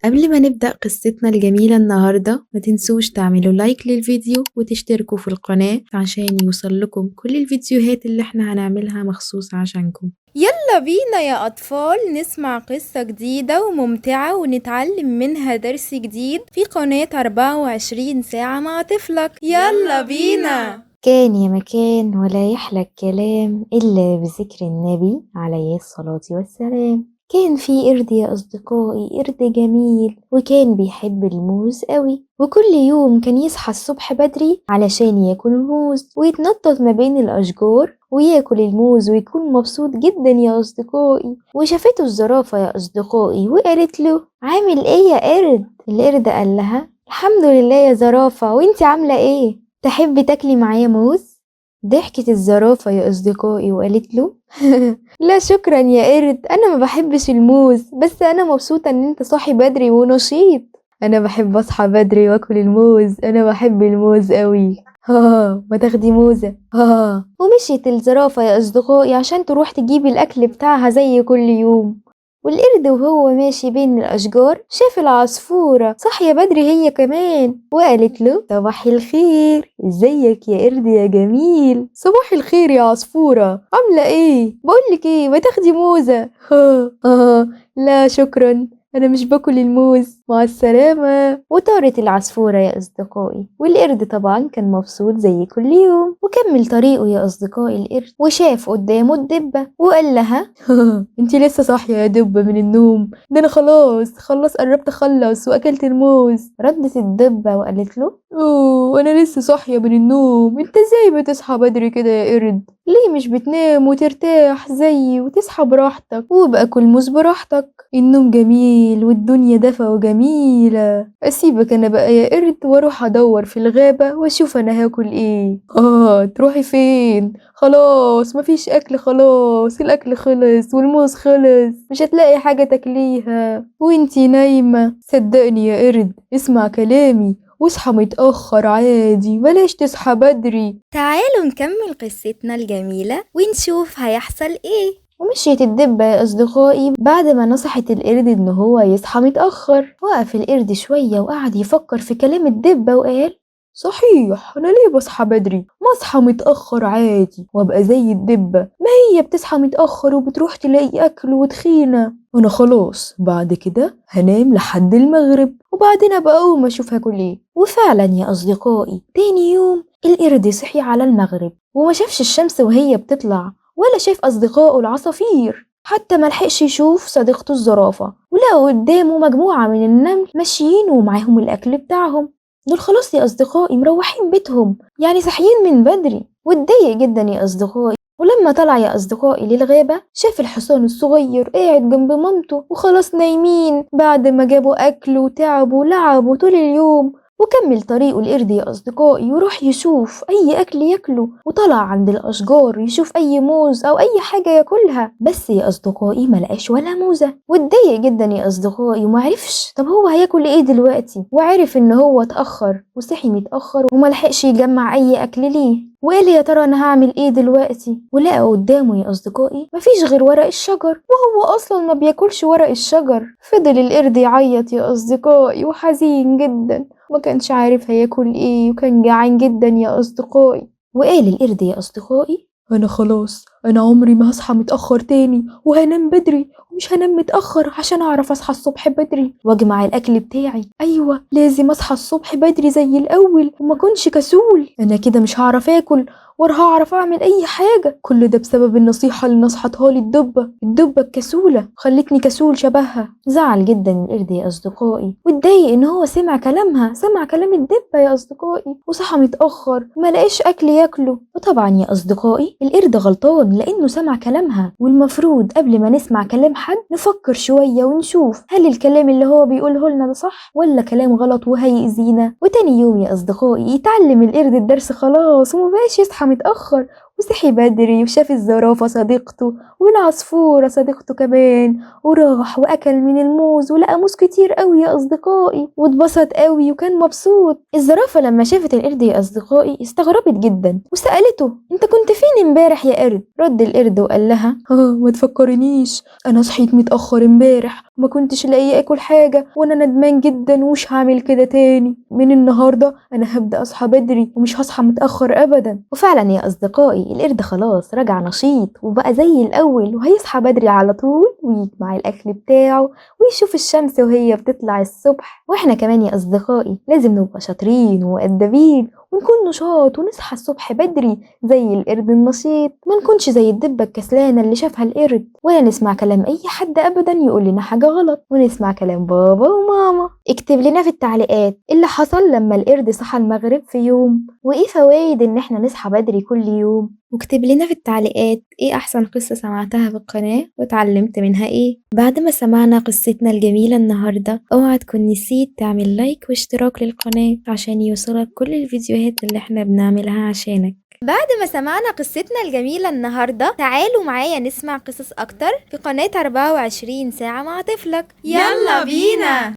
قبل ما نبدأ قصتنا الجميلة النهاردة، ما تنسوش تعملوا like للفيديو وتشتركوا في القناة عشان يوصل لكم كل الفيديوهات اللي احنا هنعملها مخصوص عشانكم. يلا بينا يا أطفال نسمع قصة جديدة وممتعة ونتعلم منها درس جديد في قناة 24 ساعة مع طفلك. يلا بينا. كان يا مكان ولا يحلى الكلام إلا بذكر النبي عليه الصلاة والسلام. كان في قرد يا أصدقائي، قرد جميل، وكان بيحب الموز قوي، وكل يوم كان يصحى الصبح بدري علشان ياكل موز ويتنطط ما بين الأشجار وياكل الموز ويكون مبسوط جدا يا أصدقائي. وشافته الزرافة يا أصدقائي وقالت له: عامل ايه يا قرد؟ القرد قال لها: الحمد لله يا زرافة، وانتي عاملة ايه؟ تحبي تاكلي معايا موز؟ ضحكت الزرافة يا أصدقائي وقالت له: لا شكرا يا قرد، أنا ما بحبش الموز، بس أنا مبسوطة إن أنت صاحي بدري ونشيط. أنا بحب أصحى بدري وأكل الموز، أنا بحب الموز قوي. ها ما تاخدي موزة. ها. ومشيت الزرافة يا أصدقائي عشان تروح تجيب الأكل بتاعها زي كل يوم. والقرد وهو ماشي بين الأشجار شاف العصفورة صاحية بدري هي كمان، وقالت له: صباح الخير، ازيك يا قرد يا جميل؟ صباح الخير يا عصفورة، عاملة ايه؟ بقولك ايه، ما تاخدي موزة. ها ها، لا شكرا، أنا مش باكل الموز، مع السلامة. وطارت العصفورة يا أصدقائي، والقرد طبعا كان مبسوط زي كل يوم، وكمل طريقه يا أصدقائي القرد، وشاف قدامه الدبة وقال لها: انتي لسه صاحية يا دبة من النوم؟ ده أنا خلاص قربت أخلص وأكلت الموز. ردت الدبة وقالت له: أوه، أنا لسه صاحية من النوم، انت ازاي بتصحى بدري كده يا قرد؟ ليه مش بتنام وترتاح زيي وتصحى براحتك وابقى كل موز براحتك؟ النوم جميل والدنيا دفا وجميلة، أسيبك أنا بقى يا قرد وأروح أدور في الغابة وأشوف أنا هاكل إيه. تروحي فين؟ خلاص مفيش أكل، خلاص الأكل خلص والموز خلص، مش هتلاقي حاجة تاكليها وانتي نايمة. صدقني يا قرد، اسمع كلامي واصحى متأخر عادي، بلاش تصحى بدري. تعالوا نكمل قصتنا الجميلة ونشوف هيحصل ايه. ومشيت الدبة يا أصدقائي بعد ما نصحت القرد إن هو يصحى متأخر. وقف القرد شوية وقعد يفكر في كلام الدبة وقال: صحيح، أنا ليه بصحى بدري؟ ما أصحى متأخر عادي وأبقى زي الدبة، ما هي بتصحى متأخر وبتروح تلاقي أكل وتخينة. أنا خلاص بعد كده هنام لحد المغرب وبعدين أبقى أقوم أشوف هاكل إيه. وفعلا يا أصدقائي تاني يوم القرد صحي على المغرب وما شافش الشمس وهي بتطلع، ولا شاف أصدقائه العصافير، حتى ما لحقش يشوف صديقته الزرافة، ولقوا قدامه مجموعة من النمل ماشيين ومعاهم الأكل بتاعهم. دول خلاص يا أصدقائي مروحين بيتهم، يعني صاحيين من بدري. واتضايق جدا يا أصدقائي. ولما طلع يا أصدقائي للغابة شاف الحصان الصغير قاعد جنب مامته وخلاص نايمين بعد ما جابوا أكل وتعبوا ولعبوا طول اليوم. وكمل طريقه القرد يا أصدقائي وراح يشوف أي أكل ياكله، وطلع عند الأشجار يشوف أي موز أو أي حاجة ياكلها، بس يا أصدقائي ما لقاش ولا موزة. واتضايق جدا يا أصدقائي ومعرفش طب هو هياكل إيه دلوقتي، وعرف إن هو اتأخر وصحي متأخر وما لحقش يجمع أي أكل ليه، وقال يا ترى أنا هعمل إيه دلوقتي. ولقى قدامه يا أصدقائي مفيش غير ورق الشجر، وهو أصلا ما بياكلش ورق الشجر. فضل القرد يعيط يا أصدقائي وحزين جدا، ما كانش عارف هياكل ايه، وكان جعان جدا يا أصدقائي. وقال القرد يا أصدقائي: أنا خلاص، أنا عمري ما هصحى متأخر تاني، وهنام بدري ومش هنام متأخر عشان أعرف أصحى الصبح بدري وأجمع الأكل بتاعي. أيوة لازم أصحى الصبح بدري زي الأول وما أكونش كسول، أنا كده مش هعرف آكل ولا هعرف أعمل أي حاجة. كل ده بسبب النصيحة اللي نصحتها لي الدبة، الدبة الكسولة خلتني كسول شبهها. زعل جدا القرد يا أصدقائي واتضايق إن هو سمع كلامها، سمع كلام الدبة يا أصدقائي، وصحى متأخر وما لقاش أكل ياكله. وطبعا يا أصدقائي القرد غلطان لأنه سمع كلامها، والمفروض قبل ما نسمع كلام حد نفكر شوية ونشوف هل الكلام اللي هو بيقوله لنا ده صح ولا كلام غلط وهيأذينا. وتاني يوم يا أصدقائي يتعلم القرد الدرس خلاص ومبقاش يصحى متأخر، وصحي بدري وشاف الزرافة صديقته والعصفورة صديقته كمان، وراح وأكل من الموز ولقى موز كتير قوي يا أصدقائي، واتبسط قوي وكان مبسوط. الزرافة لما شافت القرد يا أصدقائي استغربت جدا وسألته انت كنت فين امبارح يا قرد؟ رد القرد وقال لها ما تفكرنيش، أنا صحيت متأخر امبارح وما كنتش لاقي آكل حاجة، وأنا ندمان جدا ومش هعمل كده تاني، من النهاردة أنا هبدأ أصحى بدري ومش هصحى متأخر أبدا. وفعلا يا أصدقائي القرد خلاص رجع نشيط وبقى زي الأول، وهيصحى بدري على طول ويجمع الأكل بتاعه ويشوف الشمس وهي بتطلع الصبح. وإحنا كمان يا أصدقائي لازم نبقى شاطرين ومؤدبين ونكون نشاط ونصحى الصبح بدري زي القرد النشيط، ما نكونش زي الدبة الكسلانة اللي شافها القرد، ولا نسمع كلام أي حد أبدا يقول لنا حاجة غلط، ونسمع كلام بابا وماما. اكتب لنا في التعليقات اللي حصل لما القرد صحى المغرب في يوم، وإيه فوايد إن إحنا نصحى بدري كل يوم، واكتب لنا في التعليقات إيه أحسن قصة سمعتها في القناة واتعلمت منها إيه. بعد ما سمعنا قصتنا الجميلة النهاردة، اوعى تكون نسيت تعمل لايك واشتراك للقناة عشان يوصلك كل الفيديوهات اللي احنا بنعملها عشانك. بعد ما سمعنا قصتنا الجميلة النهاردة، تعالوا معايا نسمع قصص أكتر في قناة 24 ساعة مع طفلك. يلا بينا.